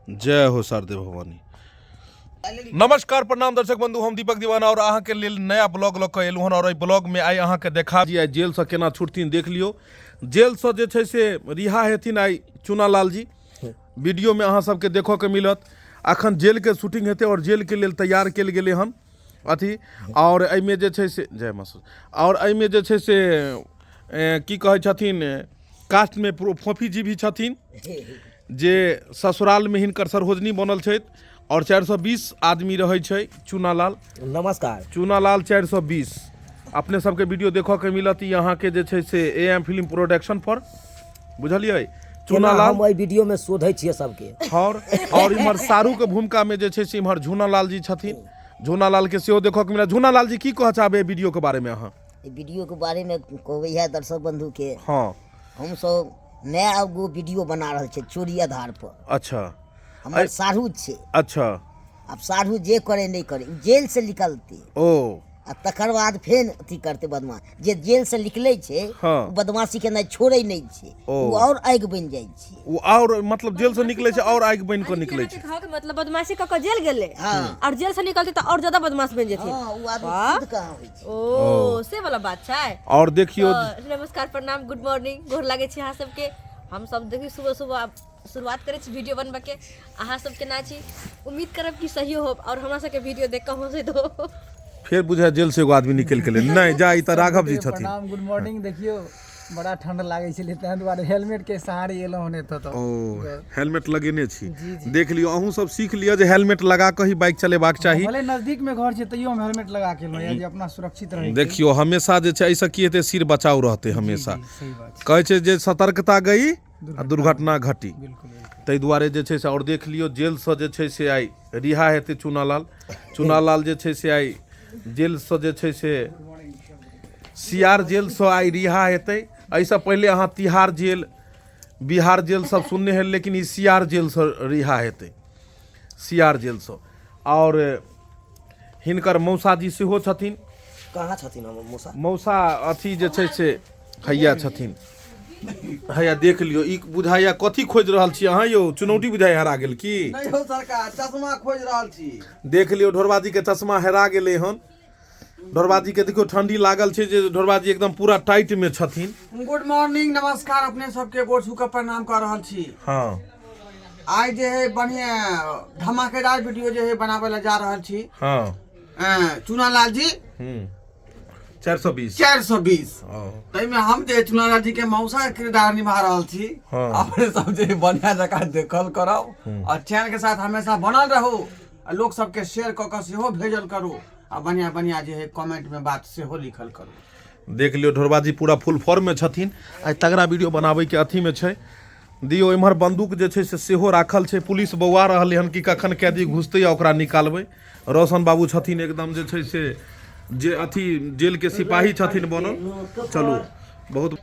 जय हो शारदे भवानी। नमस्कार, प्रणाम दर्शक बंधु, हम दीपक दीवाना और अहाँ के लेल नया ब्लॉग लऽ कऽ एलहुँ हन। और एहि ब्लॉग में आइ अहाँ के देखा जी आइ जेल से केना छुटथिन देख लियौ। जेल से जे छै से रिहा हेथिन आइ चुनालाल जी, वीडियो में अहाँ सबके देखऽ के मिलत। अखन जेल के शूटिंग हेतै और जेल के लेल तैयार कयल गेलै हन अथी। और एहिमे जे छै से जय माँ। और एहिमे जे छै से की कहै छथिन, कास्टमे फोफी जी भी छथिन जे ससुरालमे हिनकर सरहोजनी बनल छथि। और 420 आदमी रहै छै चूनालाल। नमस्कार। चूनालाल 420 अपने सबके वीडियो देखऽ के मिलत ई अहाँके जे छै से ए एम फिल्म प्रोडक्शन पर, बुझलियै? चूनालाल हम एहि वीडियो में शोधै छियै सबके। और इम्हर सारू के भूमिका में जे छै से इम्हर झूनालाल जी छथिन। झूनालाल के सेहो देखऽ के मिलत। झूनालाल जी, की कहऽ चाहबै वीडियो के बारे में अहाँ? एहि वीडियो के बारे में कहबै इएह दर्शक बंधु के, हमसब नया एगो वीडियो बना रहल छियै चोरी आधार पर। हमर साढ़ू छै। आब साढ़ू जे करे नहि करे, ओ जेल से निकलतै। आ तकर बाद फेर अथी करतै बदमाश। जे जेल से निकलै छै, ओ बदमाशी केनाइ छोड़ै नहि छै, ओ आओर आगि बनि जाइ छै। ओ आओर मतलब जेल से निकलै छै और आगि बनि कऽ निकलै छै। कहऽ के मतलब बदमाशी कऽ कऽ जेल गेलै और जेल से निकलतै तऽ और ज्यादा बदमाश बनि जेथिन। हँ, ओ आदमी खुद कहाँ होइ छै। ओ से वाला बात छै। और देखियौ। तऽ नमस्कार, प्रणाम, गुड मॉर्निंग, गोर लागै छी अहाँ सबके। हम सब देखियौ सुबह सुबह आब शुरुआत करै छी वीडियो बनबऽ के। अहाँ सब केना छी? उम्मीद करब कि सही हो और हमरा सबके वीडियो देख कऽ हंसैत हो। फेर बुझाय जेल से एगो आदमी निकलि गेलै। नहि जा, ई तऽ राघव जी छथिन। प्रणाम, गुड मॉर्निंग। देखियौ, बड़ा ठंड लागै छलै, ताहि दुआरे हेलमेट के सहारे एलहुँ हन एतऽ। तऽ ओ हेलमेट लगेने छी, देख लियौ। अहूँ सब सीख लिअ जे हेलमेट लगा कऽ ही बाइक चलेबाक चाही। भले नजदीक में घर छै, तैयो हम हेलमेट लगा के एलहुँ जे अपना सुरक्षित रहे। देखियौ, हमेशा जे छै एहिसँ की हेतै, सिर बचाव रहतै हमेशा। सही बात छै। कहै छै जे सतर्कता गई आ दुर्घटना घटी। बिल्कुल बिल्कुल। ताहि दुआरे जे छै से। आओर देख लियौ, जेलसँ जे छै से आइ रिहा हेतै चूनालाल। चूनालाल जे छै से आइ जेलसँ जे छै से सियार जेलसँ आइ रिहा हेतै। एहिसँ पहिले अहाँ तिहार जेल, बिहार जेल सब सुनने है, लेकिन ई सियार जेलसँ रिहा हेतै, सियार जेलसँ। आओर हिनकर मौसाजी सेहो छथिन। कहाँ छथिन हमर मौसा? मौसा अथी जे छै से हैया छथिन, हैया देख लियौ। ई बुझाइया कथी खोजि रहल छी अहाँ यौ? चुनौती बुझाइ हेरा गेल की? नहि हो सरकार, चश्मा खोजि रहल छी। देख लियौ, ढोरबाजी के चश्मा हेरा गेलै हन। ढोरबाजी के देखियौ, ठंडी लागल छै जे ढोरबाजी एकदम पूरा टाइट में छथिन। गुड मॉर्निंग, नमस्कार, अपने सबके गोर छू के प्रणाम कर रहल छी। आइ जे है बढ़िया धमाकेदार वीडियो जे है बनाबे ला जा रहल छी। चूनालाल जी 420। 420। ताहिमे हम जे चूनालाल जी के मौसा के किरदार निभा रहल छी। अपने सब जे बढ़िया जकाँ देखल करब और चैनल के साथ हमेशा बनल रहू आ लोक सबके शेयर कऽ कऽ सेहो भेजल करू आ बढ़िया बढ़िया जे है कमेंट में बात सेहो लिखल करू। देख लियौ, ढोरबाजी पूरा फुल फॉर्म में छथिन। आइ तगड़ा वीडियो बनाबै के अथी में छै। दियौ, इम्हर बंदूक जे छै से सेहो राखल छै। पुलिस बौआ रहलै हन कि कखन कैदी घुसतै आ ओकरा निकालबै। रोशन बाबू छथिन एकदम जे छै से जे अथी जेल के सिपाही छथिन बनल। चलू, बहुत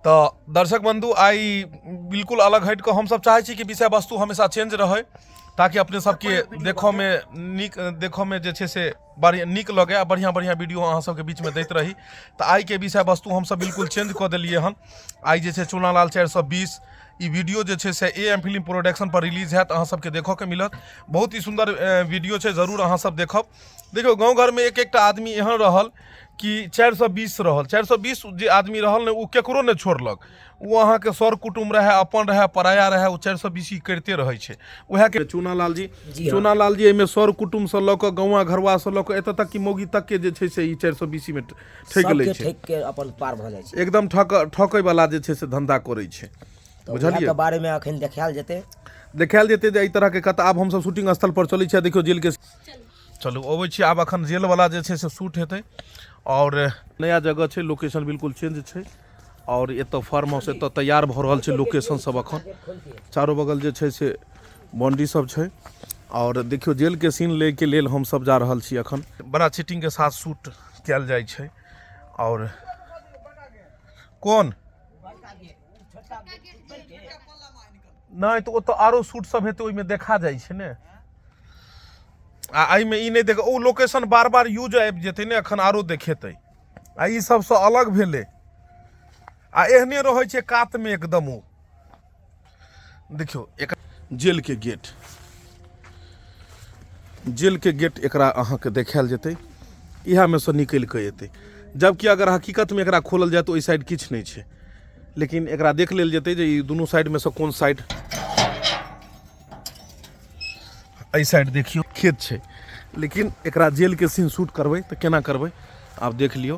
तऽ दर्शक बंधु, आइ बिल्कुल अलग हटि कऽ हमसब चाहै छी कि विषय वस्तु हमेशा चेंज रहै, ताकि अपने सबके देखऽमे नीक, देखऽमे जे छै से बढ़िआँ नीक लगै आ बढ़िआँ बढ़िआँ वीडियो अहाँ सबके बीचमे दैत रही। तऽ आइके विषय वस्तु हमसब बिल्कुल चेंज कऽ देलियै हन। आइ जे छै चूनालाल 420 ई वीडियो जे छै से ए एम फिल्म प्रोडक्शन पर रिलीज हैत, अहाँ सबके देखऽके मिलत। बहुत ही सुन्दर वीडियो छै, जरूर अहाँ सब देखब। देखियौ, गाँव घरमे एक एकटा आदमी एहन रहल कि 420 रहल, 420 जे आदमी रहल ने, ओ केकरो नहि छोड़लक। ओ अहाँके सर कुटुम्ब रहए, अपन रहए, पराया रहए, ओ 420 करिते रहै छै। उएहके चूनालाल जी। जी हाँ। चूनालाल जी एहिमे सर कुटुम्बसँ लऽ कऽ गौआँ घरुआसँ लऽ कऽ एतऽ तक कि मौगी तकके जे छै से ई 420मे ठकि लै सबके छै। ठकि के अपन पार भऽ जाइ छै। एकदम ठक ठकैवला जे छै से धन्धा करै छै। तऽ बुझलियै? उएहके बारेमे अखन देखायल जेतै। देखायल जेतै जे एहि तरहके कत। आब हमसब शूटिंग स्थल पर चलै छी। देखियौ जेलके, चलू अबै छी। आब अखन जेलवला जे छै से शूट हेतै आओर नया जगह छै, लोकेशन बिल्कुल चेंज छै। आओर एतऽ फार्म हाउस एतऽ तैयार भऽ रहल छै। लोकेशन सब अखन चारो बगल जे छै से बाउंड्री सब छै। आओर देखियौ, जेलके सीन लैके लेल हमसब जा रहल छी। अखन बड़ा चीटिंगके साथ शूट कयल जाइ छै। आओर कोन नहि तऽ ओतऽ आरो शूट सब हेतै, ओहिमे देखा जाइ छै ने। आ एहिमे ई नहि देख, ओ लोकेशन बार बार यूज आबि जेतै ने, एखन आरो देखेतै। आ ई सबसँ अलग भेलै आ एहने रहै छै कातमे एकदम ओ। देखियौ, एक जेलके गेट। जेलके गेट एकरा अहाँके देखायल जेतै इएहमे सँ निकलि कऽ एतै जबकि अगर हकीकतमे एकरा खोलल जाय तऽ ओहि साइड किछु नहि छै लेकिन एकरा देख लेल जेतै जे ई दुनू साइडमे सँ कोन साइड एहि साइड देखियौ खेत छै लेकिन एकरा जेलके सीन शूट करबै तऽ केना करबै आब देख लियौ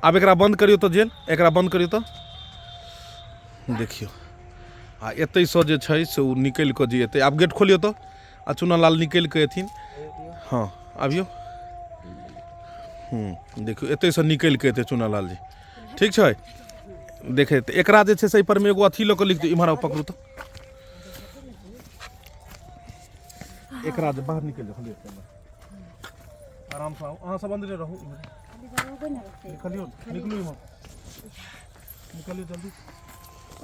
आब एकरा बन्द करियौ तऽ जेल एकरा बन्द करियौ तऽ देखियौ आ एतैसँ जे छै से ओ निकलि कऽ जे एतै आब गेट खोलियौ तऽ आ चुनालाल निकलि कऽ एथिन हँ आबियौ देखियौ एतैसँ निकलि कऽ एतै चुनालाल जी ठीक छै देखै तऽ एकरा जे छै से एहिपर मे एगो अथी लऽ कऽ लिख दियौ इम्हर आउ पकड़ू तऽ एकरा जे बाहर निकलि जाउ लिअ आरामसँ आउ अहाँ सब अन्दरे रहू निकलियौ निकलू इम्हर निकलियौ जल्दी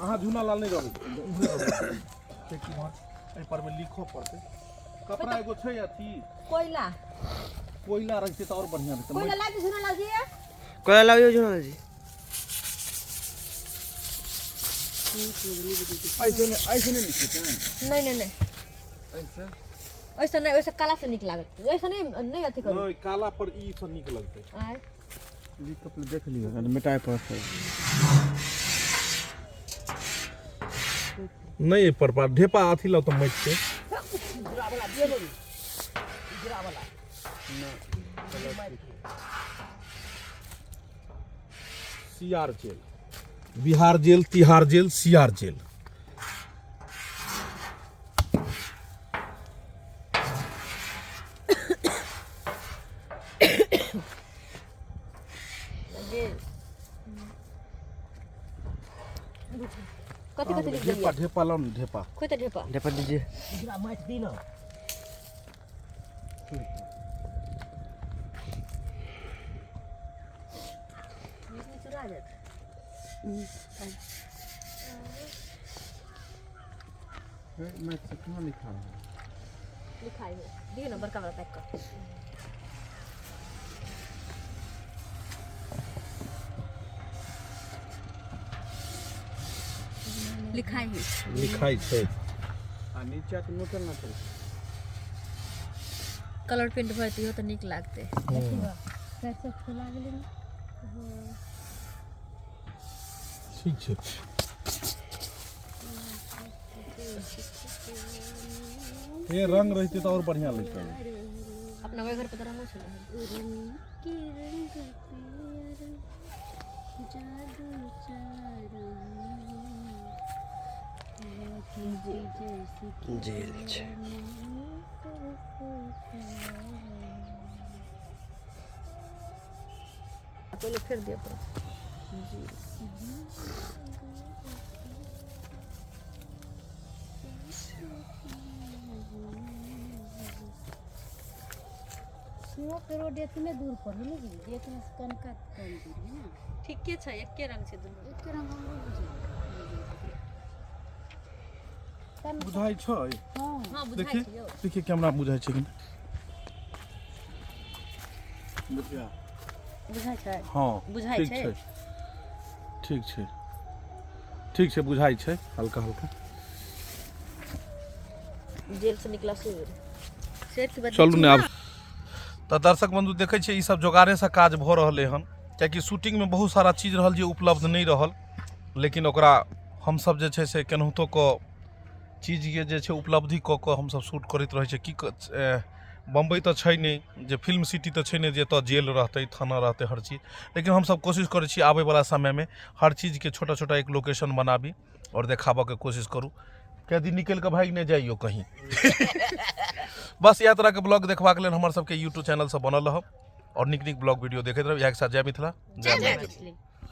अहाँ झूना लाल नहि रहबै उम्हरे रहबै किएकि इम्हर एहि परमे लिखऽ पड़तै कपड़ा एगो छै अथी कोयला कोयला रहितै तऽ आओर बढ़िआँ रहितै कोयला लाबी झूना लाल जी कोयला लाबियौ झूना जी ऐसे नहीं लिखते हैं नहीं नहीं नहीं ऐसे ऐसा नहीं वैसे काला से निक लागत ऐसा नहीं नहीं अथी करू नहि काला पर ई से नीक लगतै आय लिख के देख लियौ मिटाए पड़तै नहि एहि पर पर ढेपा अथी लाउ तऽ माटि के CR jail Bihar jail Tihar jail CR jail कथी कथी लिख ढेपा देलियै ढेपा लाउ ने ढेपा खोइ तऽ ढेपा ढेपा दीजिए माटि दी ना चुरा जायत मैं कितना लिखा है लिखाइ है दियौ ने बड़का बड़ा पैक कर लिखाइ है लिखाइ छै आ नीचा के नोचल ना चल कलर पेंट भरती हो तऽ नीक लागतै ठीक छै हे रंग रहितै तऽ आओर बढ़िआँ लगतै अपना ओहि घर पर तऽ रंगो छलै जेल छै पहिले फेर दिअ पड़त के रोड एतने दूर पर है ने जी एतने से कनका कम दूर है ना ठीके छै एके रंग छै दुनू एके रंग हमरो बुझाइ बुझाइ छै हँ हँ बुझाइ देखिए छै यौ देखिए कैमरा बुझाइ छै कि नहि बुझाइ छै हँ बुझाइ ठीक छै? छै ठीक छै ठीक छै बुझाइ छै हल्का हल्का जेल से निकला शेर शेर के बदले चलू ने आब तऽ दर्शक बंधु देखै छियै ई सब जोगाड़ेसँ काज भऽ रहलै हन कियाकि शूटिंगमे बहुत सारा चीज रहल जे उपलब्ध नहि रहल लेकिन ओकरा हमसब जे छै से केनाहितो कऽ चीजके जे छै उपलब्धि कऽ कऽ हमसब शूट करैत रहै छियै की बम्बइ तऽ छै नहि जे फिल्म सिटी तऽ छै नहि जे एतऽ जेल रहतै थाना रहतै हर चीज लेकिन हमसब कोशिश करै छी आबैवला समयमे हर चीजके छोटा छोटा एक लोकेशन बनाबी आओर देखाबऽके कोशिश करू कैदी निकलि कऽ भागि नहि जाइयो कहीं बस इएह तरहके ब्लॉग देखबाक लेल हमर सबके यूट्यूब चैनल से बनल रहब आओर नीक नीक ब्लॉग वीडियो देखैत रहब इएहके साथ जय मिथिला जय मैथिली मैथिली।